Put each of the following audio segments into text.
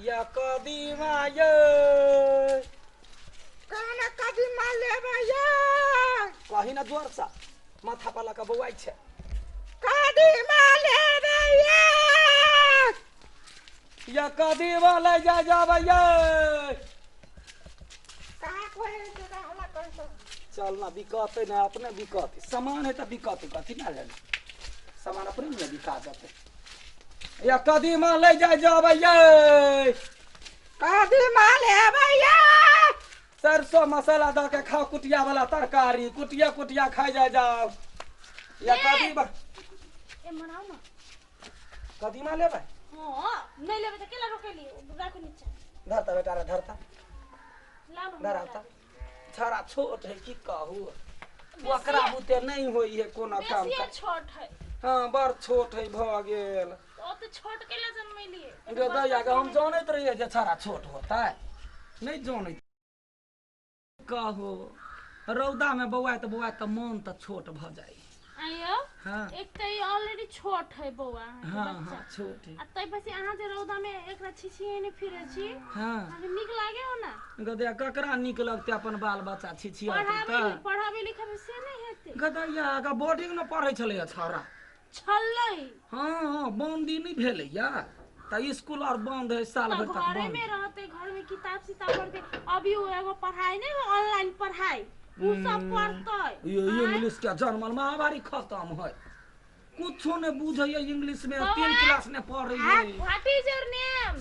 या कदीमा ये कहना कदीमा लेबै ये कही ना जोर सा माथा पर लगा बौआइ छै कदीमा लेबै ये या कदीमा ले जा जाबै ये कहाँ कोई जगह हमरा कहै छै चल ना बिकते ना अपने बिकते सामान है तो बिकते कथी ना लेना सामान अपने में बिका जाते या कदीमा ले जा जाबै ये कदीमा लेबै ये सरसों मसाला दऽ के खाओ कुटिया वाला तरकारी कुटिया कुटिया खाइ जाय जाओ या कदीमा ए मनाउ ना कदीमा लेबै हां नहीं लेबै त केला रोकेली राखू नीचा धरता बेटा रे धरता लाओ ना धराता छड़ा छोट है की कहू ओकरा बुते नहीं होई है कोनो काम बेसी का छोट है हां बड़ छोट है भऽ गेल ओ तो छोट केला जन्मेलिए गे दैया के हम जानैत रहियै जे छड़ा छोट होता है नहीं जानैत कहू रौदा में बौआइत बौआइत तऽ मन तऽ छोट भऽ जाइ आयो हाँ एक त ई ऑलरेडी छोट है बौआ अहाँके हाँ बच्चा हाँ छोट है आ तै पर से अहाँ जे रौदा में एकरा छिछिएने फिरै छी हाँ अहाँके नीक लागे हो ना गदैया ककरा नीक लगतै अपन बाल बच्चा छिछियाते पढ़ाबै तऽ पढ़ाबै लिखाबै से नहि हेतै गदैया का बोर्डिंग में पढ़ै छलैया छौड़ा छलै हाँ हाँ बंदी नहीं भेलैया तऽ स्कूल आर बंद है साल तऽ भरि तक घरे बंद में रहते घर में किताब सिताब पढ़ते अभी वो एगो पढ़ाई नहीं हो ऑनलाइन पढ़ाई उ सब पढ़तै ये इंग्लिश के जन्मल महामारी खत्म है कुछो ने बुझैया इंग्लिश में तीन क्लास ने पढ़ै है what is your name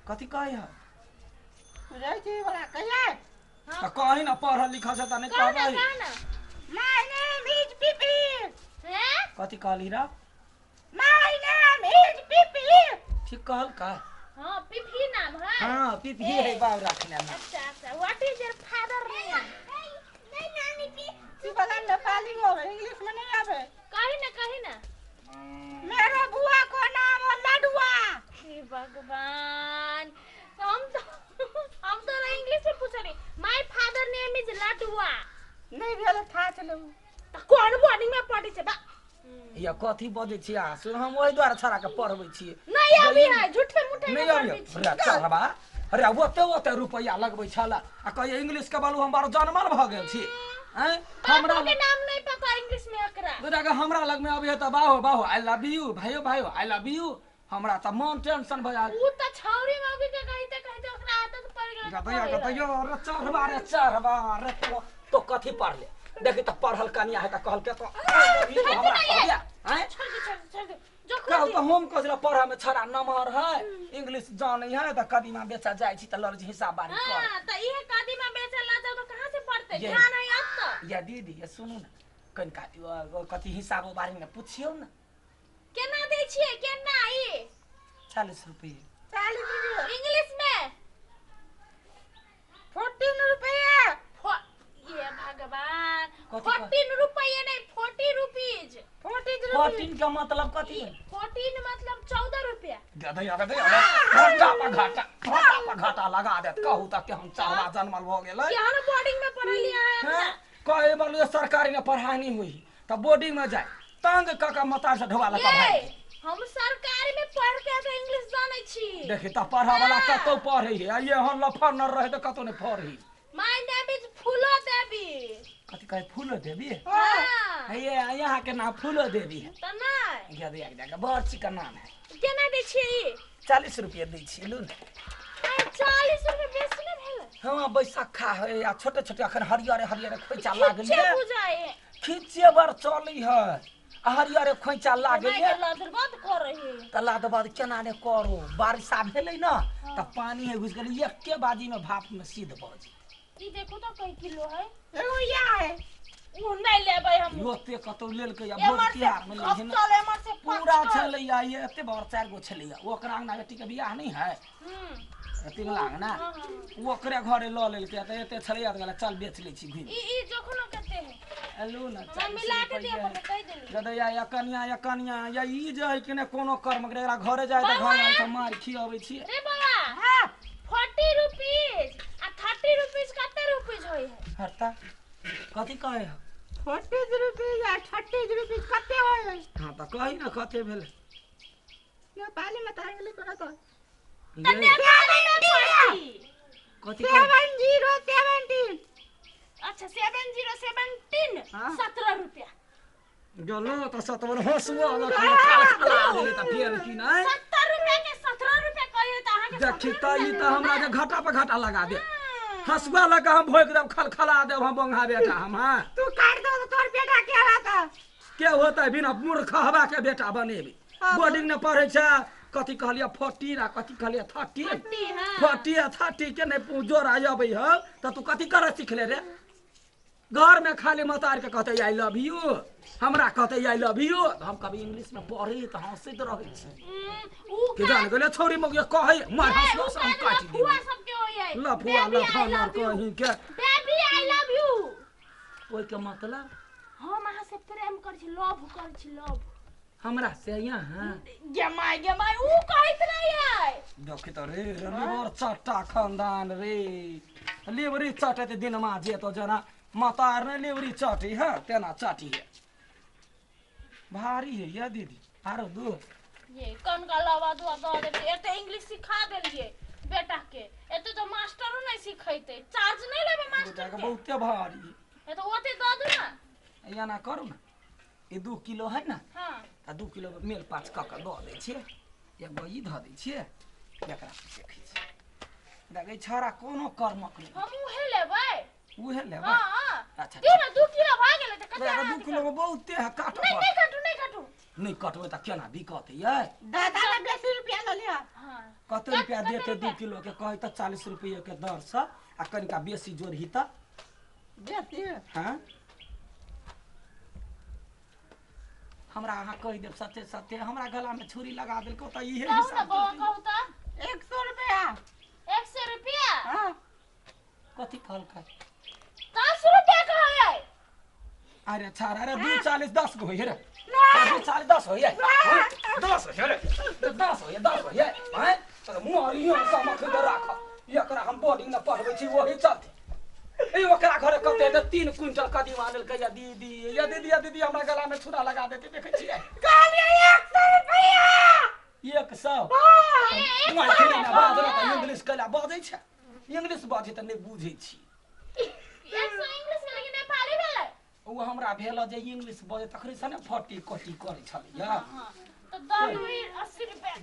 कथी कहै है बुझै छी बड़ा कहिया तऽ कही ना पढ़ल लिखल छै तऽ नहि कह ना कहबै कह ना my name is Pipi हैं कथी कहली रा my name is Pipi ठीक कहल का हां पिपी नाम है हाँ पीपी है बाप रखने ना अच्छा अच्छा what is your father name नहीं नानी पी तू बड़ा नेपाली हो इंग्लिश में नहीं आवे कही ना कही ना मेरे बुआ को नाम है लडुआ हे भगवान हम तो इंग्लिश में पूछ रही my father name is Ladua नहीं भेल था चलू त कोन बोर्डिंग में पढ़ै छै बा या कथी बजै छियै अहाँ सुन हम ओहि दुआरे छड़ा के पढ़बै छियै नहीं अभी है झूठे मूठे नहीं में अभी पढ़बै छी रे चढ़बा अरे ओते ओते रुपैआ लगबै छल आ कहियो इंग्लिश के बालू हम बारो जनमल भऽ गेल छी आँय हमरा बाप के नाम नहीं पता इंग्लिश में एकरा बेटा के हमरा लग में अभी तऽ बाहो बाहो I love you भाइयो भाइयो I love you हमरा तऽ मन टेंशन भऽ जाय उ त छौरी मौगी के कहिते कहिते ओकरा आदत पड़ गेल गदैया गदैया रे चढ़बा रे चढ़बा रे तो कथी पढ़ले देखी तऽ पढ़ल कनिया है तऽ कहलकै तो I love you हमरा कहलिया आँय छोड़ दे छोड़ दे छोड़ दे जो कहू तऽ हम कहै पढ़ऽ में छड़ा नमहर है इंग्लिश जानै है तऽ कदीमा बेचा जाइ छी तऽ लड़ हिसाब बारी कर हां त इहे कदीमा बेचे ला जाओ तो कहां से पढ़ते ये। ध्यान है अब त या दीदी ये सुनू ने कनिका कथी हिसाबो बारी में पुछियौ ने केना दै छियै केना ई 40 रुपये 40 रुपये इंग्लिश में 14 रुपये ये भगवान कथी 14 रुपये नहीं 40 रुपीज 14 रुपये 14 के मतलब कथी 14 मतलब 14 रुपया गदैया गदैया घाटा पर घाटा घाटा पर घाटा लगा देत कहू तक के हम चाहवा जनमल भऽ गेलै केहन बोर्डिंग में पढ़लियै अहाँ हैं? कहे बोलू सरकारी में पढ़ाई नहीं हुई तऽ बोर्डिंग में जाए तंग कऽ के मतार से ढोआ लगा ये भाई हम सरकारी में पढ़ के तो इंग्लिश जानै छी देखी तऽ पढ़ऽ वाला कतौ पढ़ै है आ एहन लफड़ न रहे तऽ कतौ नहि पढ़ी my name is Phulo Devi कथी कहे फूलो देवी हां ये यहाँ के नाम फूलो देवी है त नै गदैया गदैया बड़ चिकन नाम है केना दै छियै ई 40 रुपये दै छियै लू ने आ 40 रुपये बेसी नै भेलै हाँ बैसखा है आ छोटे छोटे अखन हरियर हरियर खोइचा लागल खिच्चे ये बुझाइ है खिच्चे बड़ चलै है आ हरियर खोइचा लागल माय ये के लदरबद करै है तऽ लाद बाद केना ने करू बारिशा भेलै ने तऽ पानी है घुसि गेलै एके बाजी में भाप में सिद्ध भऽ जेतै ई देखो तो कई किलो है एगो या है उ नै लेबै हम ओते कतौ लेलकै आ भोज एमर से तिहार में लेलकै ने खपचल एमर से पूरा पचल। छलैया ये एते बड़ चारि गो छलैया ओकरा अंगना बेटी के बियाह नहीं है पिंगला अंगना हाँ, हाँ। ओकरे घरे लऽ लेलकै तऽ एते छलैया तऽ कहलक चल बेच लै छी घुमि ई ई जखनो कते है लू ने हमरा मिला के दिअ पड़तै कहि देली गदैया या कनिया या कनिया या ई जे है कि ने कोनो कर्म के एकरा घरे जाय तऽ घर आबि कऽ मारि खियाबै छी रे बाबा हाँ 40 रुपीज आ 30 रुपीज कते रुपीज होय है हरता कथी कहै है 40 रुपये या 30 रुपये कते होय हाँ तऽ कही ने कते भेलै नेपाली में तो इंग्लिश में तो त नेपाली में 40। कथी कह 7017। अच्छा 7017 हाँ। 17 रुपया। गेलो त सतवन हसुआ लग खा खा देली त फेर की नै 70 रुपया के 17 रुपया कहियो त अहाँ के देखी त ई त हमरा के घाटा पर घाटा लगा दे। हसुआ लगा हम भोग देब खलखला देब हम बंगा बेटा हम। हाँ तू काट दो तो तोर बेटा के रहता के होता बिना मूर्ख हवा के बेटा बनेबी। बोर्डिंग ने पढ़े छै कथी कहलिए 14 आ कथी कहलिए 13 40 आ 30 के नहीं जोड़ा अबै हो त तू कथी करे सिखले रे। घर में खाली मतार के कहते I love you, हमरा कहते I love you. हम कभी इंग्लिश में पढ़ी त हंसैत रहै छी के जान गेले छोरी मग कहै मार हंसलो से हम काटि देब। लफुआ सब के होय है लफुआ लफानर कहीं के बेबी I love you. ओइ के मतलब हम अहाँ से प्रेम कर छी, लव कर छी, लव हमरा से यहाँ गे माय ऊ कहैत रही है। देखी त रे लेबर चट्टा खानदान रे, लेबरी चटैत दिनमा जे तो जना मतार ने लेबरी चटी है तेना चटी है भारी है या दीदी। आरो दू ये कौन का लवा दुआ दऽ देबै। एते इंग्लिश सिखा देलिए बेटा के, एते तो मास्टरो नहीं सिखैते, चार्ज नहीं लेबै मास्टर के, बहुते भारी है तो ओते दऽ दू ना। एना करू ना ई 2 किलो है ना। हां त 2 किलो मेल पाँच क क दऽ दै छियै, एगो ई धऽ दै छियै, एकरा देखै छियै। देखै छौड़ा कोनो कर्मक नहि। हम उहे लेबै, उहे लेबै। हां अच्छा दियौ ना 2 किलो भऽ गेलै त कते 2 किलो में बहुते है काट। नहीं नहीं काटू, नहीं काटू, नहीं कटबै त केना बिकत यै। दादा ने बेसी रुपया ल लिया। हां कते रुपया देते 2 किलो के कहै त 40 रुपया के दर से आ कनिका बेसी जोड़ही त बेसी। हां हमरा अहाँ कहि देब सत्य सत्य, हमरा गला में छुरी लगा देलको त इहे हिसाब। कहू त 100 रुपया। 100 रुपया? हां कथी कहलकै? 10 रुपया कहै। अरे छाड़ा रे 2.40 10 गो होय रे, 2.40 10 होय, 10 होय रे, 10 होय, 10 होय। हैं त मुहरियो समख दे राख, एकरा हम बोर्डिंग न पढ़बै छी ओही चलते। ए ओकरा घरे कते त 3 क्विंटल कदीमा आनलकै या दीदी, या दीदी, या दीदी हमरा गला में छुरा लगा देते। देखै छियै कहलियै 100 रुपया। 100 मैथिली ने बाजल त इंग्लिश कला बाजै छै, इंग्लिश बाजै त नहि बुझै छी। 100 इंग्लिश में लेकिन नेपाली भेलै। ओ हमरा भेल जे इंग्लिश बजै तखनी से ने फटी कटी करै छलैया। त दऽ दू 80 रुपया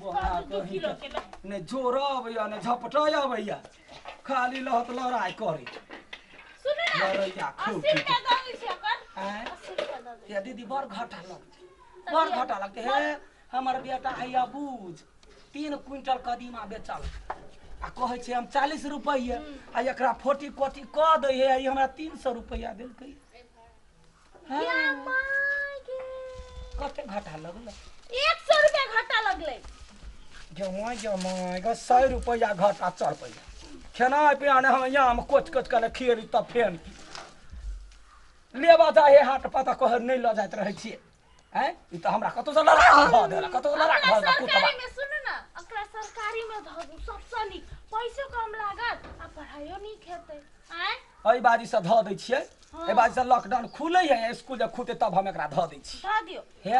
2 किलो के। ने जोर अबैया ने झपटै अबैया, खाली लहत लड़ाइ करै। सुनू ना लड़ैया खूब। 80 रुपया दऽ दै छी ओकर। 80 रुपया दऽ दै। या दीदी बड़ घाटा लगतै, बड़ घाटा लगतै। हे हमर बेटा हैया बूझ 3 क्विंटल कदीमा बेचल आ कहै छै हम 40 रुपैआ आ एकरा फोटी कोटी कऽ दै है, ई हमरा 300 रुपैआ देलकै। या my गे कते घाटा लगलै? 100 रुपया घाटा लगलै। जमा जमा ग 100 रुपैआ घाटा 4 रुपैआ खेनाइ पिनाइ हम यहाँ कोच कोच के खिएली तब फेन लेबा जाइ है हाट पता कह नहीं लऽ जाइत रहै छियै। हैं ई त हमरा कतौ से लड़ा धऽ देलक, कतौ से लड़ा धऽ देलक कुतबा। सरकारी में सुनू ना, एकरा सरकारी में धऽ दू सबसँ नीक, पैसो कम लागत आ पढ़ाइयो नीक हेतै। आँय एहि बाजी से धऽ दै छियै, एहि बाजी से लॉकडाउन खुलै है, स्कूल जब खुलतै तब हम एकरा धऽ दै छी। धऽ दियौ। हे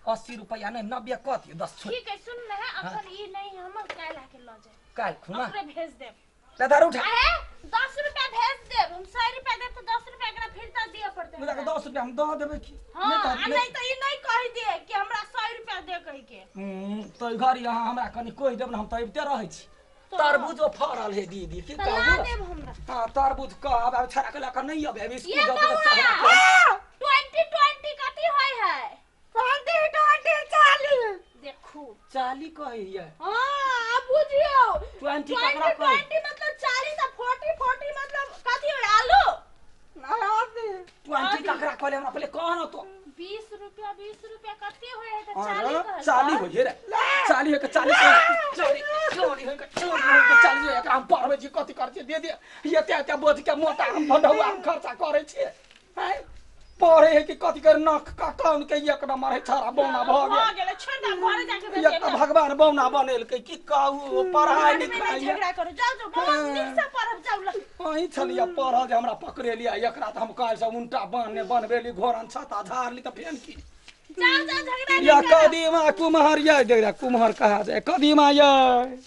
80 रुपैआ नहीं 90 कऽ दियौ 10 छोड़ि। ठीक है सुन ना, अखन ई नहीं हमर काल्हि आके लऽ जायब। काल्हि खुना ओकरे भेज देब। इधर उठा। अरे 10 रुपया भेज देब हम, 100 रुपया देब त 10 रुपया एकरा फिर त दिअ पड़तै। मुदा 10 रुपया हम दऽ देबै की? हां नहीं त ई नहीं कहि दिए कि हमरा 100 रुपया दे कहि के। तो घर यहाँ हमरा कनि कहि देब न, हम त अबिते रहै छी। तरबूजो फड़ल है दीदी की कहू? ला देब हमरा। हां तरबूज कहब आब छड़ा के लऽ कऽ नहीं अबै, स्कूल ये जाउ त बौआ 20 20 कथी होय है? 20 20 40। देखू 40 कहैया। हां अब बुझियो 20 ककरा कहै? 20 मतलब 40 आ 40 40 मतलब कथी होय? आलू 20 ककरा कहले हमरा पहिले कह न तो। 20 रुपया 20 रुपया कते होय है त 40 कहल। 40 होय रे, 40 होय के 40 40 40 होय के 40 होय के 40 होय। एकरा हम पढ़बै छी कथी करै छी दे दे, एते एते बोझ के मोटा हम भंडौआ हम खर्चा करै छी। हैं पढ़े है कि कथी कर नख कटाउन के एक नंबर है छड़ा बौना भऽ गेल। गेलै छोड़ दे, घरे जाके भेज एक तऽ भगवान बौना बनेलकै की कहू, पढ़ाइ लिखाइ झगड़ा करू। जाउ जाउ बहुत नीक से पढ़ब, जाउ ल। अहीं छलियै पढ़ल जे हमरा पकड़ेलियै, एकरा तऽ हम काल्हि से उनटा बान्हने बनबेली घोरन छाता झाड़ली तऽ फेन की। जाउ जाउ झगड़ा या कदीमा कुम्हर यै, देख कुम्हर कहा जाय कदीमा यै।